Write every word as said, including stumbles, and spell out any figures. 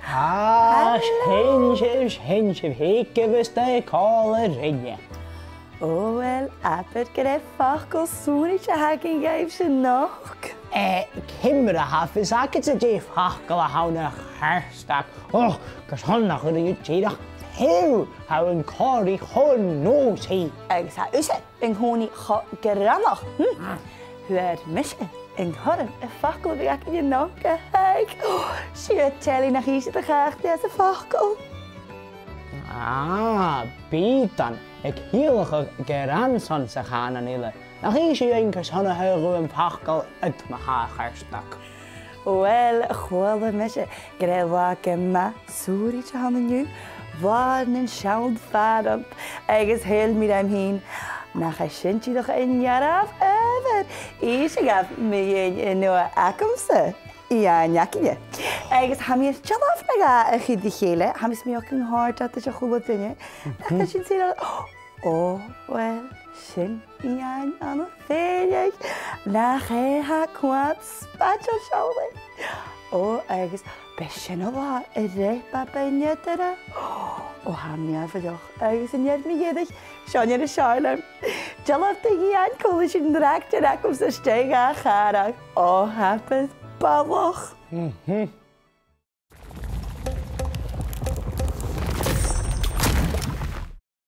Ah, sin sibh, sin sibh, thig a-steach còmhla rinne. O uill, abair gur e facal sònraichte a th' againn dhuibhse a-nochd. Eh, ciamar a tha fios agaibhse dè am facal a th' ann a Chairstìona? Och, gus an cuir thu dìreach taobh, tha thu an còmhradh cho nosy. Agus tha thusa an-còmhnaidh cho greannach. Hm? Fhuair mise an cothrom am facal a bhith againn a-nochd a thaghadh. Siud Telly, nach innis thu do chàirdeas am facal? Ah, bidh iad a' ciallachadh grandson sa chànan eile. Nach innis thu dhuinn carson a thaghadh tu am facal ud, ma-thà, a Chairstìona? Uill, chuala mise gur e latha gu math sònraichte a th' ann an-diugh, latha nan seann phàrantan, agus shaoil mi rium fhìn, nach e sin dìreach an dearbh adhbhar, is e gabh mi fhìn an uair agamsa, Iain againne. Agus tha mi air dealbh no dhà a chur ri chèile, tha mi a' smaoineachadh gun còrd e ris a h-uile duine. Nach eil sin sàr? O, uill, sin Iain ann am fèileadh. Nach e tha e a' coimhead spaideil, seall e. O, agus b' e sin an latha a rèir Baba an Eadar e. O, tha mi air fhaicinn, agus an uair mu dheireadh, seo an uair as fheàrr leam. Dealbh de dh'Iain còmhla ris an tractar agamsa a-staigh a' chàrn. O, tha e balach. Mhm.